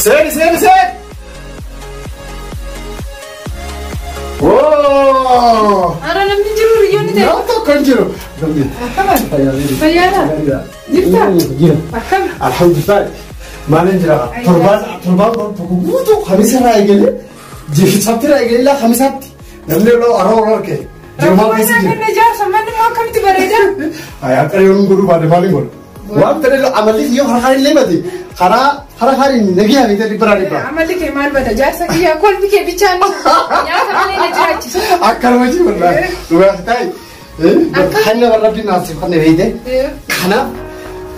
Seeni seeni seeni. Woo! Ara namni jiru hiriyoonni ta'e. Nama tokko hin jiru. Akkam? Fayyaadha? Jirta? Jira. Akkam? Alhamdulillah. Maalin jira? Torbaan torbaan tokko guutuu kamisa irraa eegalee sabti irraa eegalee ilaa kamisaatti namni yeroo aroo arge. Jirumaa keessa jira. Manni ijaarsa manni immoo akkamitti bareeda? Akka yoon godhuu baate maaliin godhu? Waan ta'e amalli yoo karaa kaaniin leemate karaa karaa kaaniin nagiyaa fi dhibba dhibba. Amalli kee maal bada? Jaarsa kiyyaa kolfi kee bichaan nyaata malee na jiraachisa. Akkanuma jiru wallaahi. Dhugaa ta'e. Hanna rabbi naaf kanna beeyte. Kanaaf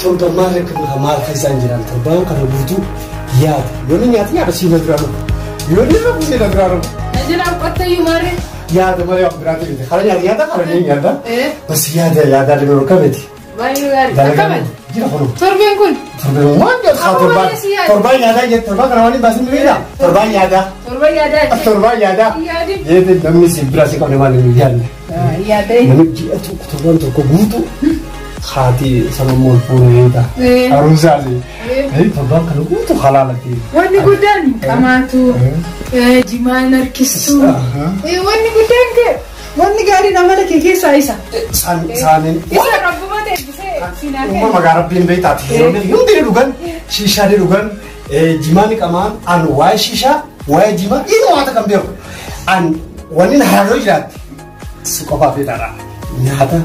torban maal akka maal keessa hin jiran torban kana guutuu yaada. Yoo ni nyaata nyaata siima biraa dhufu. Yoo ni rafu siima biraa dhufu. Na jalaa qottayyuu maarree? Yaada malee waan biraati miti. Karaa nyaata nyaata karaa ni nyaata. Bas yaada yaada dhibee kamiti. Baay'ee gaarii. Akkamati? Jira kunu. Torbeen kun? Torbeen waan jedhu torbaan torbaan yaadaa jedhu torbaan kana waan hin baasin beektaa? Torbaan yaadaa. Torbaan yaadaa. Torbaan yaadaa. Yaadin. Jeete namni si bira si qabne maal hin yaadne. Yaadee. Namni ji'a tokko torbaan tokko guutuu haati sama ol fuune beektaa? Haruusaati. Torbaan kana guutuu halaalati. Wanni guddaan qamaatu jimaan harkistu. Wanni guddaan kee wanni gaariin amala kee keessaa isa. Saaniin. Isa rabbuma ta'e bisee siinaa kee. Uumama gaa rabbiin beektaati. Hundi ni dhugan, shiishaa ni dhugan, jimaa ni qamaan, an waa'ee shiishaa, waa'ee jimaa, inni waanta kan beeku. An wanni haaloo jiraatti si qofaaf hin dharaa. Nyaata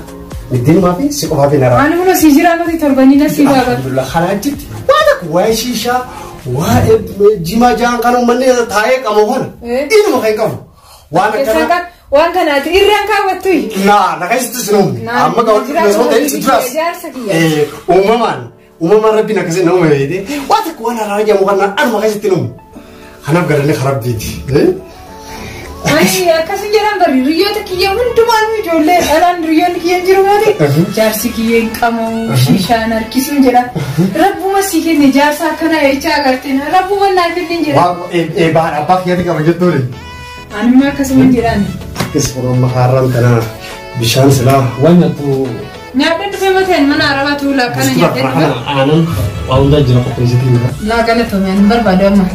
middeenumaa fi si qofaaf hin dharaa. Ani kun si jiraa nuti torbanii na si baabata. Alhamdulillah kanaa achitti waan akka waa'ee shiishaa, waa'ee jimaa jaan kan uummanni taa'ee qabu kana inuma kan qabu. Waan akkana. Waan kanaati irraan kaawwattu. Naa na keessatti sin uumne. Amma kan walitti dhufne ta'e si duraas. Uumamaan uumamaan rabbiin akkasii nama beekte waan tokko waan haaraa jedhamu kana anuma keessatti hin uumne. Kanaaf galanni rabbiiti. Ani akkasin jedhan bari hiriyoota kiyya hundumaan ijoollee dhalaan hiriyoonni kiyya hin jiru maali? Jaarsi kiyya hin qabu shiishaan harkisuun jedha. Rabbuma si kenne jaarsa akkanaa jechaa agartee rabbuma naa kenne jedha. Waan eebaan abbaa kiyyatti qaba jettuuni. Anuma akkasuma jedhan. Akkas kun haaraan kana bishaan silaa waan nyaattu. Nyaadheen dhufee mateen mana arabaa tuulaa kana nyaadheen dhufe. Aanan waan hundaa jira qopheessitii jira. Laa galatoomi ani barbaadu amma.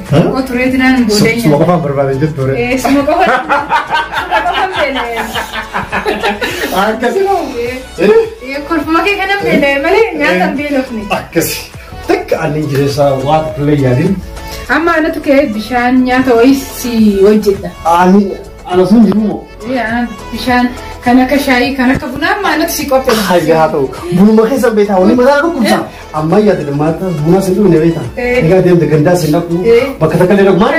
Otureeti naan boodee Suma qofaan barbaade jettu ture. Suma qofaan suma qofaan beela'e. Akkasi moo? Kolfuma kee kanan beela'e malee nyaata hin beelofne. Akkasi. Takka ani jireessa waa tokkollee yaadin. Amma anatu ka'ee bishaan nyaata wayii si hojjedha. Ani ana sun jiru moo? Bishaan kan akka shaayii kan akka bunaa amma anatu si qopheessa. Hayya haa ta'u. Bunuma keessa beektaa waliin mataa dhukkubsa. Amma yaada maata buna sin dhugne beektaa. Egaa deemte gandaa sin dhaqu bakka takka illee dhaqu. Maal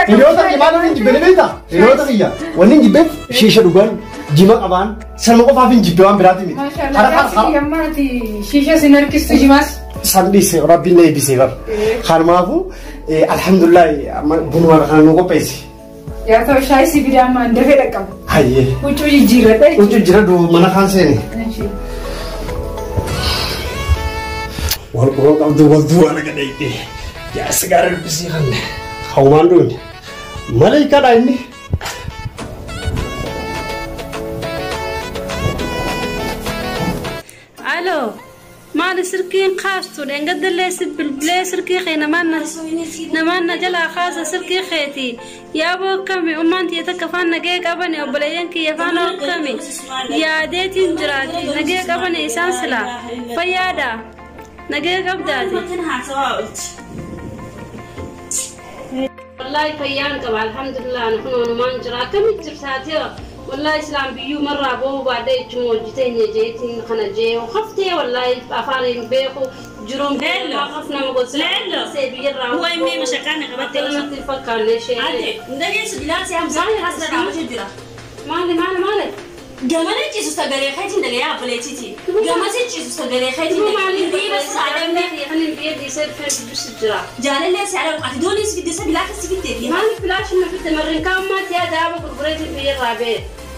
hiriyoota kiyya maal hin jibbe beektaa? Hiriyoota kiyya wanni hin jibbeef shiisha dhugan jima qabaan sanuma qofaaf hin jibbe waan biraati miti. Maashaallah jaarsi kiyya ammaati shiisha sin harkistu jimaas. San dhiise rabbiin na eebbisee bar. Kanumaafu alhamdulillah bunuma kana nu qopheessi. Yaa ta'u shaayii si fidaa ammaan dafee dhaqqaba. Hayyee. Huccuu jijjiirradha jechuudha. Huccuu jijjiirradhu mana kaan seeni. Wal quroo qabdu wal duwwaa naga dhayite. Jaarsi gaara dubbisii kanne. Hawwaan dhuunde. Maleeykaadha inni. Alo, maali silkiin kaastu dheengadallee si bilbilee silkii kee namaan na jalaa kaasa silkii keeti yaaboo akkami ummaan tiyya takka faan nagee qabane obboleeyyan kiyya faan akkami yaadeetiin jiraati nagee qabane isaan silaa fayyaadha nagee qabdaati. Wallaahi fayyaan qaba alhamdulillah ani kun wanumaan jira akkamitti jirtaatee wallahi islaan biyyuu marraa boo'uu baadhee ichuma hojjeteenya jeetiin kana jee haftee wallahi afaan hin beeku jiruun haf nama gosa see biyyarraa Huwa inni mashaqaan qabattee namatti hin fakkaanne ishee. Ate, ndageessu bilaasi hamzaan hasra dhaabachuu jira. Maali maali maali? Gamana ciisu sagalee keetiin dhagayaa obboleettiiti. Gama ciisu sagalee keetiin dhagayaa. Dhiiba saadamne. Kan hin biyya dhiisee dhufee dubbisu jira. Jaalallee si adhamu ati doonii si fiddisa bilaasha si fiddeeti. Maaliif bilaasha na fidde marrinkaa ammaatti yaa daaba gurgureetiin biyyarraa ba'e.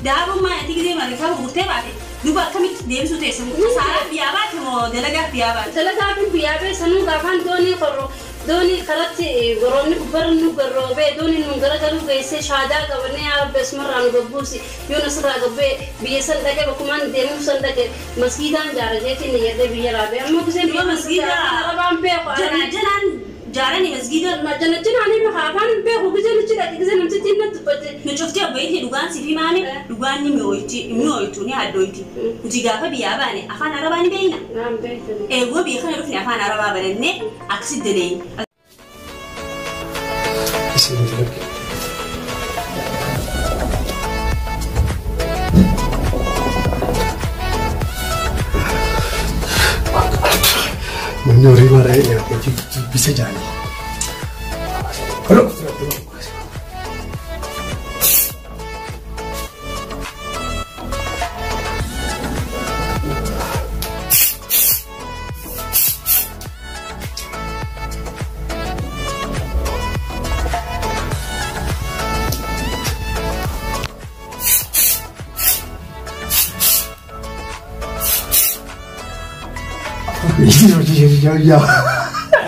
Daabummaa ati gisee marrinkaa gurgurtee baate duuba akkamitti deebisuu teessa? Saaraa biyyaa baate moo dalagaa biyyaa baate? Dalagaa fi biyyaa ba'e sanuu gaafaan doonii qorru doonii karatti roobni gubbarra nu garroobee doonii nu garagaluu geessee shaadaa qabannee yaa rabbi asumarraa nu gabbuusi yoo nasirraa gabbee biyya san dhaqee bakkumaan deemuuf san dhaqe masgiidaan jaara jeetiin niyyadhee biyya raabee amma gisee Duuba masgiida arabaan beeku Janaan janaan Jaarani masgiida. Janajjinaanii afaan beeku gizee nuti dhaqe gizee namtichi inni dubbate. Nu cufti abbayti dhugaan si fi maame dhugaan ni mi'ooyti mi'ooytu ni haddooyti. Nuti gaafa biyyaa baane afaan arabaa ni beeyna. Naan beektan. Eegoo biyya kana dhufne afaan arabaa barannee akkasitti daleeyne. Isin filadhe. Namni horii maree dhiyaatee dubbisa jaanii.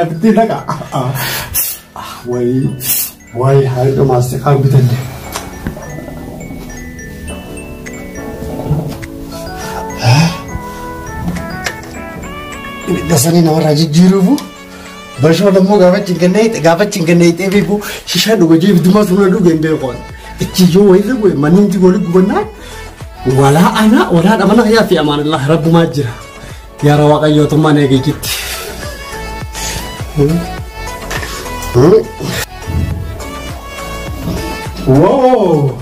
Abdii dhaqa. Wayi wayi haadha maastiqaa bitanne. Ibidda sanii namarraa jijjiiruufu bashoo dammoo gaafa cinkannee gaafa cinkannee beeku shishaa dhuga jee ibiddummaa sumna dhuge hin beeku. Ichi yoo wayii dhuge manni goolii gubannaa walaa ana walaa dhamana yaa fi amaanillah rabbumaa jira. Yaa waaqayyootummaan eegeejitti. Wow!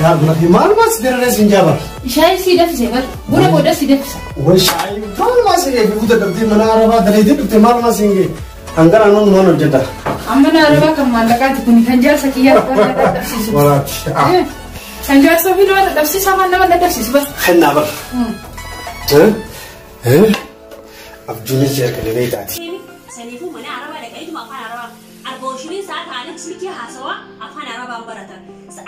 Yaa lafi maalumaa si dararee sin jaabar. Shaayii sii danfise bar. Buna booda sii danfisa. Way shaayii maalumaa si ga'e bifuuta dhabdee mana arabaa daleetee dhufte maalumaa si ga'e. Hangana nuun maal hojjeta? Amma mana arabaa kan maallaqaati kuni kan jaarsa kiyyaa nama dadhabsiisu. Waraati. Kan jaarsa ofii nama dadhabsiisa afaan nama dadhabsiisu bas. Kennaa bar. Abjuunis erga taati. Saniifuu mana arabaa dhaqaniituma afaan arabaa arbooshinii isaa ta'anii silkii haasawaa afaan arabaan baratan.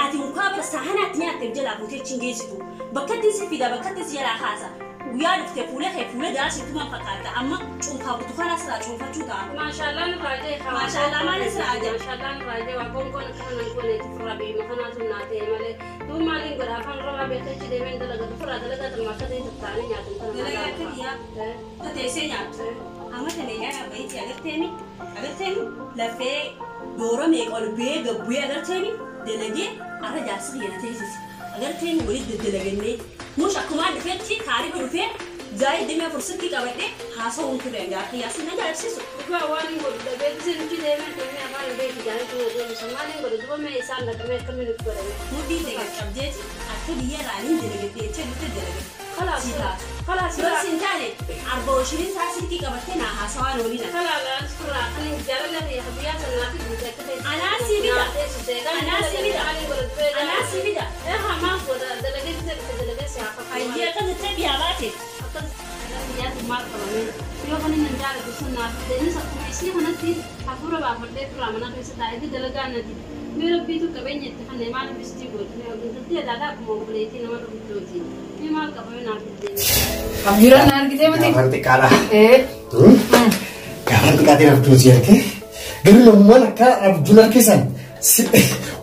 Ati mukaa bara sahanaatti nyaatte jalaa fuutee achi hin geessitu. Bakkatti si fida bakkatti si jalaa kaasa. Guyyaa dhuftee fuula kee fuula jaarsiitumaan fakkaata amma cuunfaa burtukaanaa silaa cuunfachuu ta'a. Maashaallah nurraa jee. Maashaallah maali silaa jee. Maashaallah nurraa jee waa gongoon akkana nan gooneeti furraa biyyuma kanaatu naa ta'e malee. Duub maaliin godha afaan arabaa beekachi deemeen dalagatu furraa dalagaa talma akka ta'e tattaanii nyaatan tana. Dalagaa akka biyyaa tateessee nyaattu. Amma tana yaa abbayti agarteemi agarteemi lafee doora meeqa ol bu'ee gabbu'ee agarteemi dalagee arra jaarsi kiyya na teessisi. Agarteemi walitti daddalagannee mush akkumaan dhufetti taarifa dhufee zaayii dhimma afur silkii qabadhee haasawuun ture gaafa yaasi na jaarsisu. Dhugaa waan hin godhu dhabee gisee nuti deemee deemee afaan hin beeku jaanitu na deemsa maaliin godhu duba mee isaan dhaqamee akkamiin itti godhame. Mudhii ta'e qabdeeti akka biyya raaniin dalagadhee jecha dhufte dalagadhe. Kalaas kalaas Yoo sin taane arbooshinii isaa silkii qabattee naa haasawaan olina. Kalaas furraa kan hin jaalala ta'e biyyaa sanaa fi guutuu akka ta'e. Anaa si bita. Anaa si bita. Anaa si bita. Ehaa maal godha dalagee gisee dhufe dalagee si haa fakkaatu. Ayyee akka jettee biyyaa baate. Biyyaatti maal qabame yoo kan inni jaalatu sun naaf ta'e innis akkuma isii kanatti hafuura baafadhee turaa mana keessa taa'ee dalagaa nati mee rabbiitu qabeenya itti kanne maal bistii gooti intalti adaadaa akkuma obboleettii nama dhugdooti mee maal qabame naaf iddeen. Abjuudhaan na argitee miti? Gaafan xiqqaadha. Gaafan xiqqaatiin abjuun si argee garuu namummaan akka abjuun harkisan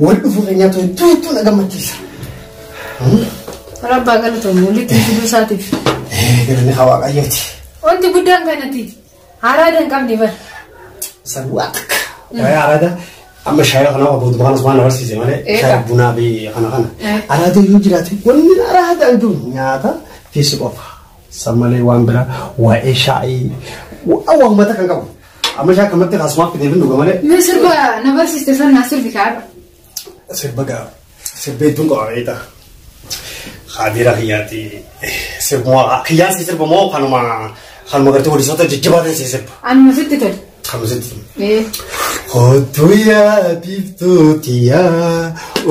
wal dhufuu keenyaa ture hedduu na gammachiisa. Rabbaa galatoomii walitti fiduu isaatiif. Galanni haa waaqayyooti. Wanti guddaan kanatti araada hin qabne bar. Sanuu akka waa'ee araada amma shaayii kana qofa kanas waan agarsiise malee shaayii bunaa fi kana kana. Araada yoo jiraate wanni araada hin jiru nyaata teessu qofa. San malee waan biraa waa'ee shaayii waan uummata kan qabu. Amma shaayii akkamatti kaasumaaf fidee fi dhuga malee. Mee sirba na barsiiste san naa sirbi kaadha. Sirba gaa sirba hedduun qaba beektaa. Khadira kiyyaatti sirbuma kiyyaan si sirba moo kanuma kanuma gartee hojjettoota jajjabaa ta'e si sirba. Anuma sitti tole. Kanuma sitti. Otuu yaa biiftuutiyaa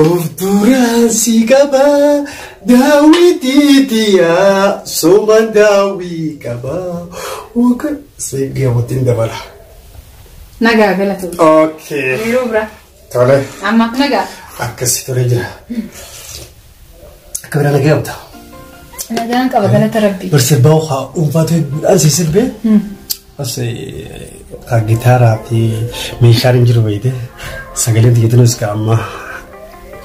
of duraan si qaba daawwitiitiyaa soma daawwii qaba. Oka seegee wajjin dabala. Nagaa galatoomii. Okay. Yeroo biraa. Tole. Ammaaf nagaa. Akkasii tolee jira. Akka biraa nagaa qabda. Nagaan qaba galata rabbii. Bar sirbaa haa dhuunfaatu hedduudhaan si sirbee. As haa gitaaraa fi meeshaan hin jiru beeyte sagaleen xiyyeetinuus ka amma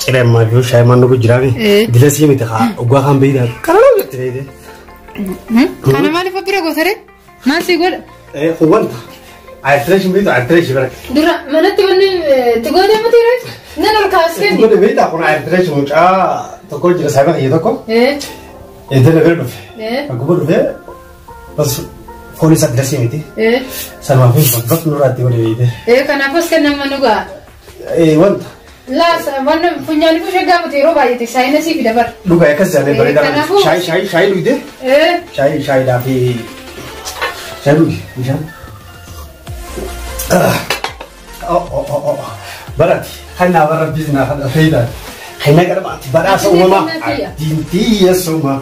ciree ammaa fi shaayii maan dhugu jiraame. Dila sii miti haa dhugaa kan beeyta kana jette beeyte. Kana maaliif bira gootaree? Maal sii godha? Kun wanta Ayirtireeshin beektu ayirtireeshin bara. Dura manatti wanni itti gootee miti reef nan ol kaasee. Itti goote beektaa kun ayirtireeshin mucaa tokko jira saayiba kiyya tokko. Intala bira dhufe. Akkuma dhufe bas foon isaa dirasii miti. Sanumaa fi bakka nurraa itti godhe beekte. Kanaaf as kennama nu ga'a. Wanta. Laas wanna funyaan kun shaggaa miti yeroo baay'ate saayinasii fi dabar. Dhugaa akkas jaalee bareedaa. Shaayii shaayii shaayii dhugde. Shaayii shaayiidhaa fi shaayii dhugi bishaan. Barati kan naa barra biizinaa kan fayyadaan. Kan garbaati badhaasa uumamaa. Diintii yeessumaa.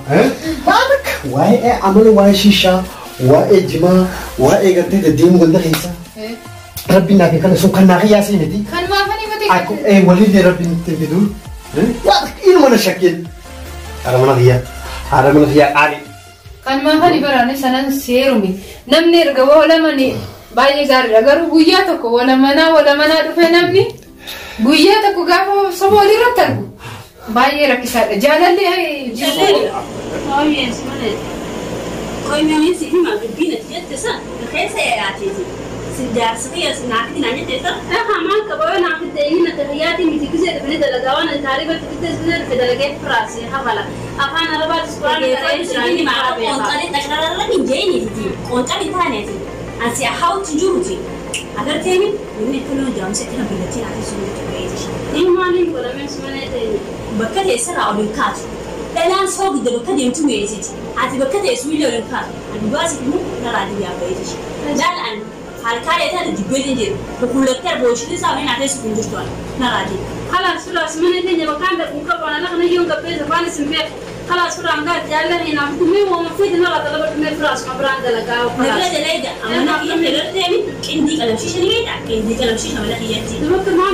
Waan akka waa'ee amala waa'ee shishaa waa'ee jimaa waa'ee gartee deddeemuu ganda keessa. Rabbi naa kana sun kan naa qiyyaasii miti. Kan maafanii miti. Akkuma walillee rabbi nutti fidu. Waan inuma na shakkeen. Haadha mana kiyyaa. Haadha mana kiyyaa qaali. Kan maafanii baraane sanan seerumi. Namni erga walamani baay'ee gaariidha garuu guyyaa tokko walamanaa dhufe namni guyyaa tokko gaafa saba walirratti argu baay'ee rakkisaadha. Jaalalli jiru. Ooyyees malee. Qoymiyoon si hima dubbiin ati jette san keessa yaateeti. Jaarsi kiyya naafiti naan jette san. Hamaan qaba yoo naafiti inni na tahiyyaatii miti gisee dhufee dalagaa waan taarifa gisee dhufee dalagee firaasee hafala. Afaan Arabaatis quraana qara'ee Inni maa qoonxalee xaqararra hin jeeniti. Qoonxalee taaneeti. Ansi hawti jiruti. Agarteemi inni kunuun jaamsa itti biyyattiin ati sun jirtu. Inni maaliin godhamee malee ta'e. Bakka teessirraa ol hin kaatu. Dhalaan soogidda bakka deemtu mi'eessiti. Ati bakka teessu illee ol hin kaatu. Ani baasii immoo naraa diyyaa baay'eeti. Jaalaan halkaalee taate jibbeetiin jiru. Kukullattee booshiin isaa waliin ati sun jirtu naraa diyyaa. خلاص خلاص من الدنيا مكان ده مكبر انا لغنا يوم قبل زمان سمبيخ خلاص فران قاعد يلا هنا مي ومفيد نرى طلبت من فراس ما براند لك خلاص نبلا دلايدا اما انا كي غرتي كندي كلام شيش نيدا كندي كلام شيش ولا هيتي دمك ما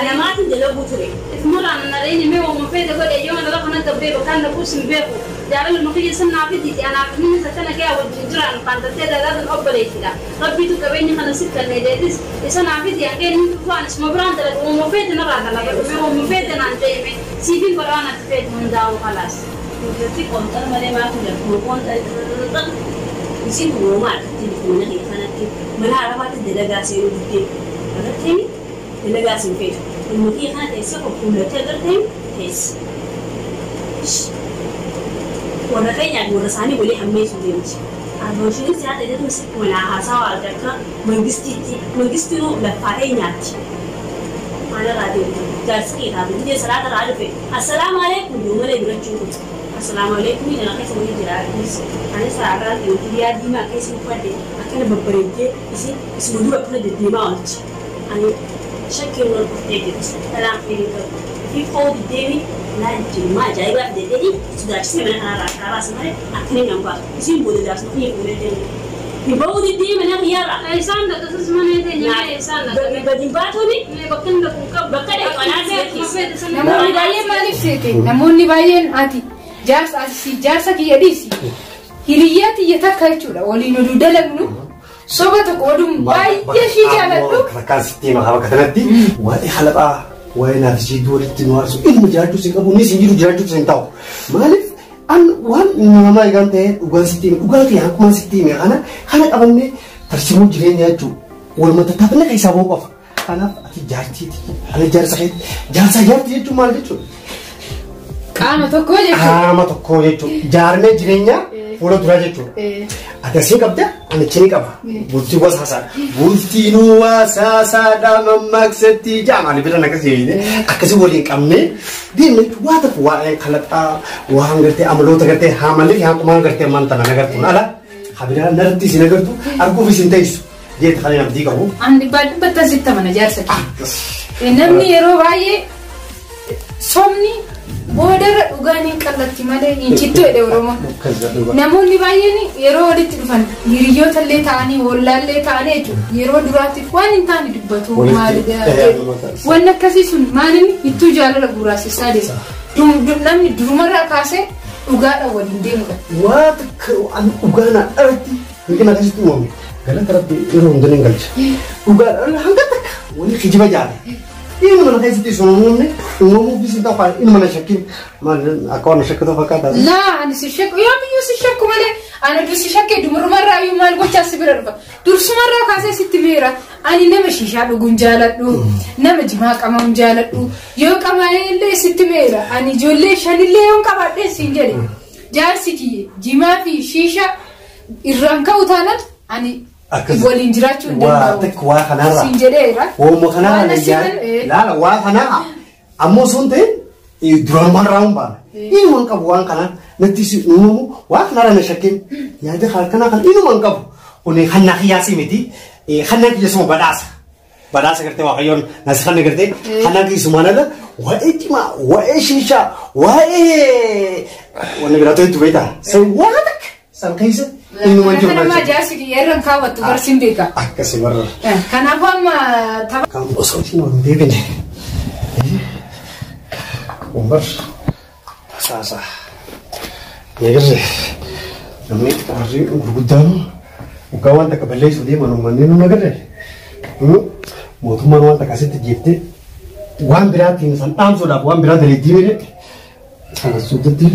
انا ما تندلو بوتري مرة أنا ريني مي ومفيد أقول يوم أنا لغنا قبل وكان ده سمبيخ جعل المخي سنة في دي أنا من سنة كده والجيران قانتة ده لازم أقبل كده ربي تكبيني خلاص ستة نيدس سنة في دي أنا فان اسمه براند ومفيد نرى طلبت ومفيد أنا جاي سيبين برانا تفيد من ده وخلاص تي قنطر مالي ما كنا قنطر يصير هو ما تليفون غير خانتي من عرفات الدلقاسي ودي عرفتني دلقاسي فيه المخي خانتي يسقط كل تقدر تيس وانا خيني ورساني ولي حميس وديمتي عشان ساعات إذا تمسك ولا عصا ولا كذا منجستي لفعين ياتي أنا راضي جالسكي هذا دي صلاة العارفة السلام عليكم يوم اللي بنجوم السلام عليكم أنا كيس ولي جلال أنا ساعات يوم دي دي ما كيس مفردي أكن ببريد إسي اسمه دوا كل دي ما قلت أنا شكل والبرتيجت سلام في فوق ديمي لا ما جاي واحد دي سداش من أنا راس مالي أكني نبى يصير بوده داش نخيه بوده دي يبغوا دي من أنا يلا إنسان ده قصص من هذا يعني إنسان ده بدي باتوني بكن بكون بكن namoonni baay'een maaliif seete namoonni baay'een ati jaarsa asii jaarsa kiyya dhiisi hiriyyaa tiyya takka jechuudha waliin oduu dalagnu soba tokko oduun baay'ee ishii jaaladhu. Rakkaan sitti hima bakka kanatti waa'ee halaqaa waa'ee naafisii walitti nu aarsu ilma jiraachuu sin qabu inni sin jiru jiraachuu sin ta'u maaliif an waan namaa eegan ta'e dhugaan sitti hime dhugaatii hankumaan sitti hime kana kana qabannee tarsimuu jireenya jechuudha waluma tattaafne keessaa ba'uu qofa. Kanaaf ati jaartiiti ani jaarsa keeti jaarsa jaartii jechuun maal jechuudha? Qaama tokko jechuudha. Qaama tokko jechuudha. Jaarmee jireenyaa fuula duraa jechuudha. Ati asii qabda ani achi ni qaba. Bultii wasaasaadha. Bultiin wasaasaadha mammaaksetti jaamaali biran akkasii akkasii waliin qabnee deemne waa tokko waa'ee kalaqaa waan gartee amaloota gartee haamalee hanqumaan gartee mantana nagartuun ala habiraan narratti isin agartu arguuf isin teessu. Jeet kan namti qabu. Ani baay'ee sitti amana jaarsa kee. Namni yeroo baay'ee somni boodarra dhugaan hin qallatti malee hin cittu jedhe Oromoon. Namoonni baay'een yeroo walitti dhufan hiriyoota illee ta'anii wallaallee ta'anii jechuudha. Yeroo duraatiif waan hin taane dubbatu maal wanni akkasii sun maaliin ittuu jaalala gurraasisaa deema. Namni durumarraa kaasee dhugaadhaan waliin deemudha. Waa takka dhugaana dhalatti hanqina akkasitti uumame. Galata rabbi yeroo hundaa ni galcha. Dhugaadhaan hanga takka wani kijiba jaale. Inuma na keessatti sun uumamne uumamuu fi sin ta'u inuma na shakkin maal akka waan shakkatu fakkaata. Laa ani si shakku yoomiyyuu si shakku malee ani dur si shakkee dumarumarraa iyyuu maal gochaa si bira dhufa dursumarraa kaasee sitti beera ani nama shishaa dhuguun jaaladhu nama jimaa qamaun jaaladhu yoo qamaa'ee illee sitti beera ani ijoollee shanillee yoon qabaadhee siin jedhe jaarsi kiyye jimaa fi shishaa irraan ka'u taanaan ani waliin jiraachuu hin Waa danda'u. takka waa kanarraa. Siin jedheera. Waanuma kanarraa Waan asii laala waa kanaa ammoo sun ta'e duraan raawun baana. Inuma hin qabu waan kanaa natti si uumamu waa kanarra na shakkin yaada kanaa kan inuma hin qabu. Kuni hannaa kiyyaasii miti hannaa kiyyasuma badhaasa. Badhaasa gartee waaqayyoon nasi kanna gartee hannaa kiyyasumaan ala waa'ee jimaa waa'ee shiishaa waa'ee wanni biraa ta'etu beektaa. San waa takka san keessa inuma hin jiru. Kanama jaarsi kiyya irraan kaawwattu barsiin beeka. Akkasii barra. Kanaafuu amma tapha. Kan osoo isin wal beekne. Umbar tasaasa. Eegarre namni warri gurguddaan dhugaa waan takka balleessuu deeman uummanni nu agarre. Mootummaan waan takka asitti jeeftee waan biraatiin san dhaamsuudhaaf waan biraa daleettii mire. Kana suutatti.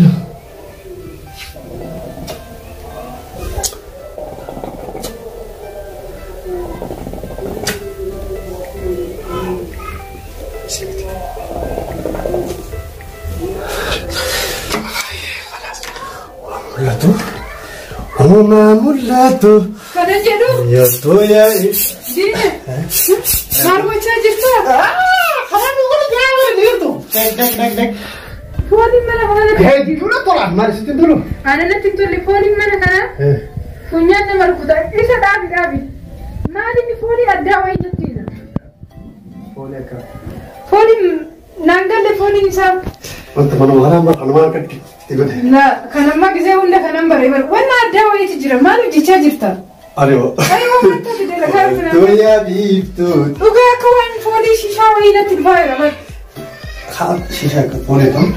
Mul'atu. Uumaa mul'atu. Kana jedhu Yottuu yaa'i. diine maal gochaa jirta? Karaa nu godhu gahaa jirtu. Dek dek dek dek. Fooliin mana kana. Hedduudha tola. Maal sitti tolu? Ana natti hin tolle fooliin mana kana funyaan nama rukuta. Isa dhaabi dhaabi. Maal inni foolii addaa wayii natti hima. Foolii akka. Fooliin naan galle fooliin isaa. Wanta manuma kanaan bara kanumaan akka itti godhe. La kanammaa gisee hunda kanan bare bare wanna addaa wayiitu jira maal hojjechaa jirta? Ariwo. Ariwo wanta fide lagaa Yottuu yaa biiftuu. Dhugaa akka waan foolii shishaa wayii natti dhufaa jira maal? Haa shishaa akka foolii akkam?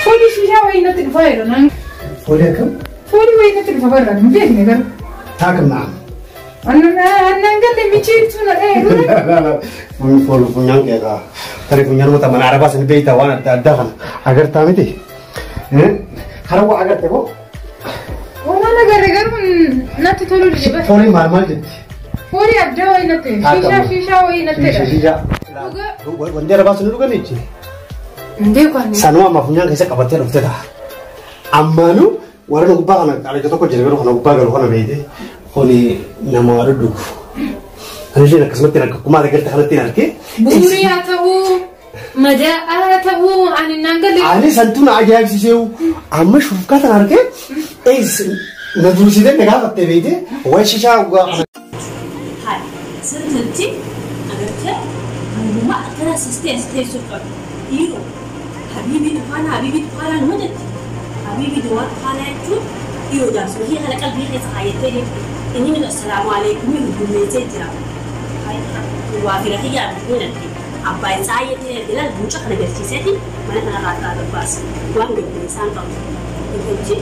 Foolii shishaa wayii natti dhufaa jira naan. Foolii akkam? Foolii wayii natti dhufa barra hin beekne garuu. Taakam na'am. Annan galle michiitu na dhee dura. Funyaan keekaa. Tarii funyaan wanta mana arabaa san beektaa waan adda addaa kana agartaa miti. Karaa waa agarte moo? Waan agarre garuu natti toluu dide bara. Fooliin maal maal jetti? Foolii addaa wayii natti shishaa shishaa wayii natti dha. Shishaa. Wanti arabaa sun dhugan jechi. Hin beeku ani. Sanuma amma funyaan keessa qabattee dhufte ta'a. Ammaanuu warra gubbaa kana qalacha tokko jira garuu kana gubbaa galu kana beekte kuni nama waa dhudhugu. Ani isheen akkasumatti akkuma agarte kanatti hin argee. Bu'uurii haa ta'uu madaa haa ta'uu ani naan galle. Ani santuu na ajaa'ibsiiseewu amma shufkaa tan argee na dursitee na gaafattee beekte wayi shishaa dhugaa kana. Hai, sirriitti agartee hundumaa akkana sistee as teessoo qabdu. Dhiiroo habiibii dukaanaa habiibii dukaanaa nama jetti. Habiibii dukaanaa jechuun dhiiroo jaarsuma kee kana qalbii keessa kaayyattee jirti. Inni ni assalaamu alaikum hundummeessee jira. Waa fira kiyyaa bitee natti. Abbaan saayyatee ilaal mucaa kana garsiiseeti mana kana irraa gabbaasa. Waan gaggeessaan qabu. Intalchi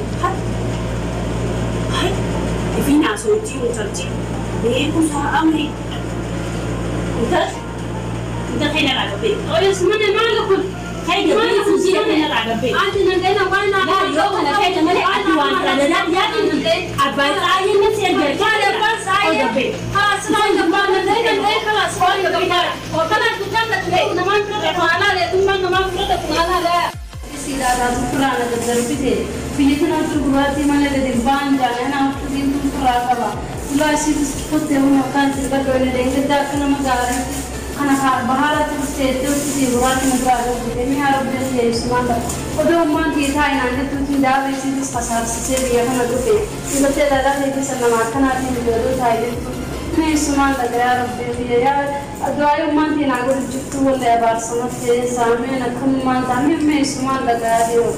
hai ifiin haasawtii intalchi beekumsa amri. Intal intal keenya irraa gabbee. Oyes mana maal kun? Kai gabbee suusii keenya irraa gabbee. Ati nan gaina waan na Laa yoo kana keenya malee ati waan kana yaadin abbaan saayyee natti erga. Maal abbaan saayyee? Haa silaa gabbaa nan gaina gaina kalaas waan gabbaa. Kana dukkan da ture namaan fira maala le tumman namaan fira maala le. Sidaa turana gaddarbite biyya kana turguraatii mana gadi baan jaana naaf tutiin turaa qaba. Silaa isiitis kottee humna kan sirba doone leengaddaa akka nama gaarii kana bahaara turteettee uffisii guraatii na biraa darbite mi'a rabbi dhiyeessumaan dha. Odoo ummaan tiitaa inaan jettuutiin daaba isiitis kasaarsisee biyya kana dhufe. Filattee dhalaa keessa nama akkanaatiin godhuu taa'e jettu. Meessumaan dhagayaa rabbi biyya yaa du'aa ummaan tiinaa godhu jirtu wallee abaarsamatti saameen akkanumaan taa'ee meessumaan dhagayaa jiru.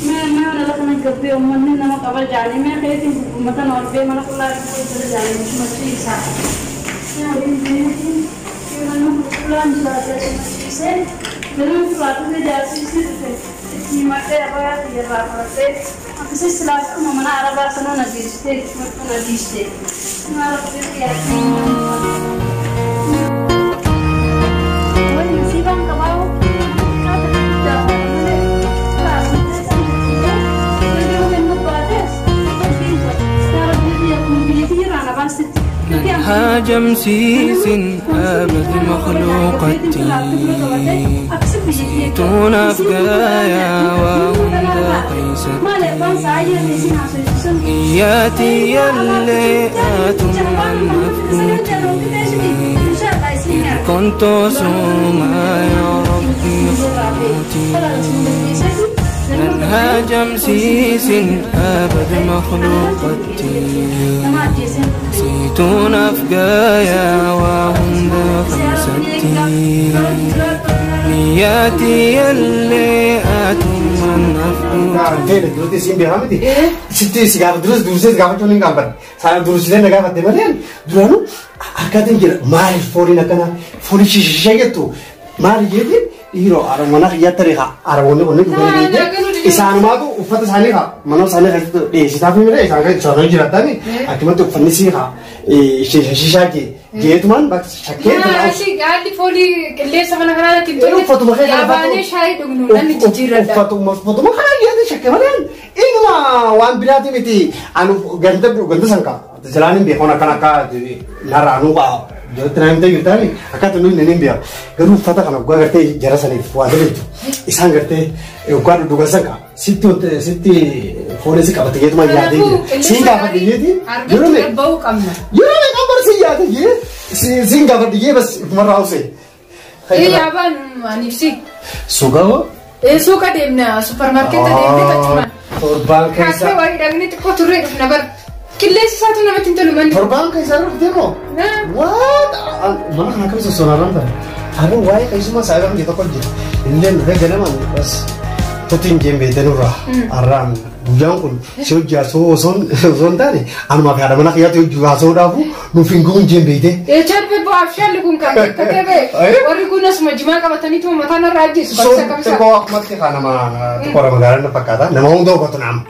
Mee mana lafa gabbee uummanni nama qaba jaanii mee keetiin gubbumatan ol bee mana qullaa dhiquu jira jaanii machiisa. Mana qullaan jiraatee machiisee ganama furaatee jaarsiisee dhufe itti himadhee abayaa xiyyeerraa fudhatee akkasii silaas mana arabaa sana na geessitee itti na dhiistee. Mana rabbi yaa. Wani sibaan qabaa هاجم سيس أبد مخلوقتي سيتون أفقايا وهم قيستي نياتي يلي آتم مفقوتي كنت سوما يا ربي خطوتي من هاجم سيس أبد مخلوقتي سيتون أفقايا وهم خمستي نياتي يلي آتم من أفقوتي. Sitti si gaafa duras dursee si gaafachuun hin gaafadhe. Saana dursitee na gaafatte malee duraanuu harkaatiin jira maaliif fooliin akkana foolii shishishee jettu maali jeetiin dhiiroo mana kiyyaatti tarii araboonni onni dhuganii beekte isaanumaatu uffata isaanii haa mana isaanii keessatti dhiyeessitaaf mire isaan kan isaanii jiraatani akkumatti uffanni sii haa shishishaa jeetumaan bakka shakkee. Haalli foolii qilleensa mana kanaatti hin tolle. Uffatuma keessa Yaabaanee shaayii dhugnu namni jijjiirradha. Uffatuma kana jeetu shakkee malee inuma waan biraati miti anu ganda ganda sanka jalaan hin beekon akkana akka narra anuu qaa jalatti naa himtee jirtaani akkata nuyi hin beeku garuu uffata kana waggaa gartee jara saniif waa dalagdu isaan gartee waggaa dhudhugan sanka sitti sitti foolii si qabate jeetuma yaadee jira siin gaafadhe jeeti yeroo mee Bahuu qabna. yeroo mee qabar si yaade jee siin gaafadhe jee bas ifumarraa hausee. Yaabaan aniif si. Suuqa Suuqa deemna suuparmaarkeetta deemnee tachumaan. Torbaan keessa. Kaaffee wayii dhaqnee xiqqoo turree dhufna bara. Qilleensi isaatu namatti hin tolu manni. Torbaan keessa dhuftee moo? What? Mana kana akkamitti sosoonarraan bara? Har'a waa'ee keessumaa saayiba kan tokko jira. Illee dhufee ganamaan bas totiin jeen beekte nurraa har'aan guyyaan kun si hojii haasoo osoo hin taane anumaa fi haadha mana kiyyaatti hojii haasoo nuuf hin guun jeen beekte. Eechaan bo'aaf shaalli kun kan beektatee ba'e warri kun asuma jimaa qabataniitu mataan irraa ajjeesu. Sun xiqqoo akkumatti haa nama xiqqoo magaalaa na fakkaata nama hunda hubatu naama.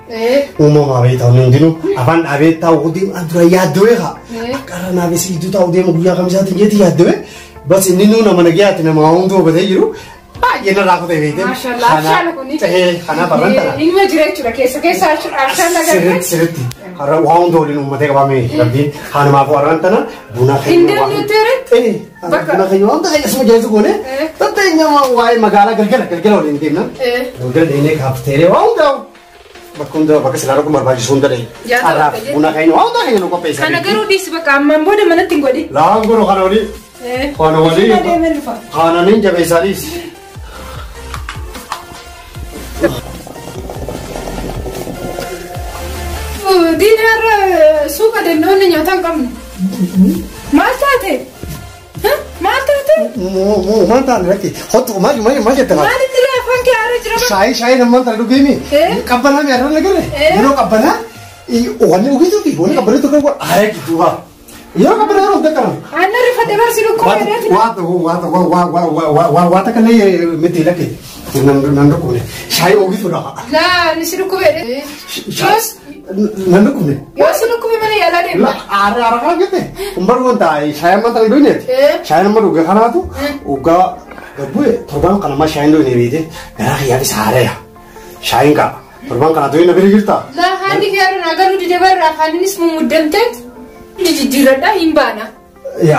Uumamaa beektaa hundi hundinuu afaan dhaabee taa'u deemu dura yaaddawee haa akka irra naafis iddoo taa'u deemu guyyaa kamisaatiin jeetti yaaddawee bas inni nuu nama nagayaati nama hunda hubatee jiru. Baay'ee narraa kutee beekte. Maashaallah abshaala kuni. Kanaaf har'aan tana. Ilma jira jechuudha keessa keessa abshaala gargar. Sirriitti sirriitti. Har'a waa hunda waliin uummatee qabame rabbiin hanumaaf har'aan tana buna Hin deemnu teere? Buna keenya waan ta'e asuma jeesu goone tatteenya waa'ee magaalaa galgala galgala waliin deemna. Galgala deemnee kaafteeree waa hunda bakka hunda bakka silaa dhaquu barbaachisu hunda dhee. Har'aaf buna keenya waa hunda keenya nu qopheessa. Kana garuu dhiisi bakka ammaan booda manatti hin godhin. Laan godhu kana olii. Kana olii. Kana niin jabeessaa dhiisi. Diinaar suuqa deemnee nyaata hin qabnu. Maal taate? Maal taate? Maal taate lakki? Hottu maal maal maal jette maal? Maalitti afaan kee haara jira? Shaayii shaayii namman tana dhugeemi. Qabbanaa mi arra lagarre? Yeroo qabbanaa wanni dhugituu fi wanni qabbanaa tokko haara gidduu haa. Yeroo qabbanaa yeroo hunda kana. Aannan rifate barsi dhukkoo jedheeti. Waa waa takka illee miti lakki. Nan dhukkubne. Shaayii oogituudha. Laa ni si dhukkubee. Nan dhukkubne. Yoo si dhukkube mana yaalaa deemna. Aara aara kana jette. Umbar wanta shaayii amma tana dhugineeti. Shaayii amma dhuge kanaatu dhugaa gabbu'e torbaan kana ma shaayiin dhugne beekte garaa kiyyaafis haareera. Shaayiin qaba. Torbaan kana du'e na bira jirta. Laa haalli kiyyaarra naa galuu dide barra afaaninis mummuddamteet ni jijjiirradha hin baana.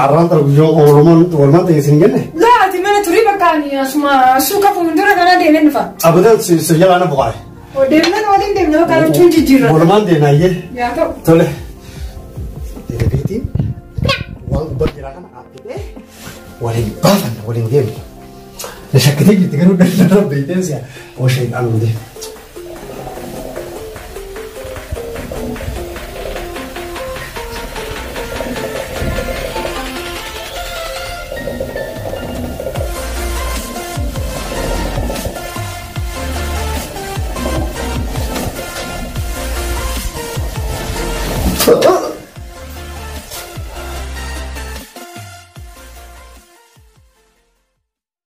Arraan tana guyyaa oolmaan oolmaan ta'e isin jenne. Laa ati mana turii bakka ani asuma suuqa fuuldura kana deemee dhufa. Abadan si jalaa na buqaare. Deemnan waliin deemna bakka jechuun jijjiirradha. Oolmaan deemna ayyee. Yaa ta'u. Tole. Deebiitiin waan gubbaa jiraa kana dhaabbitee waliin baafanna waliin deemna. Na shakkitee jirti garuu daldala beekteen si'a oo shayxaan hundee.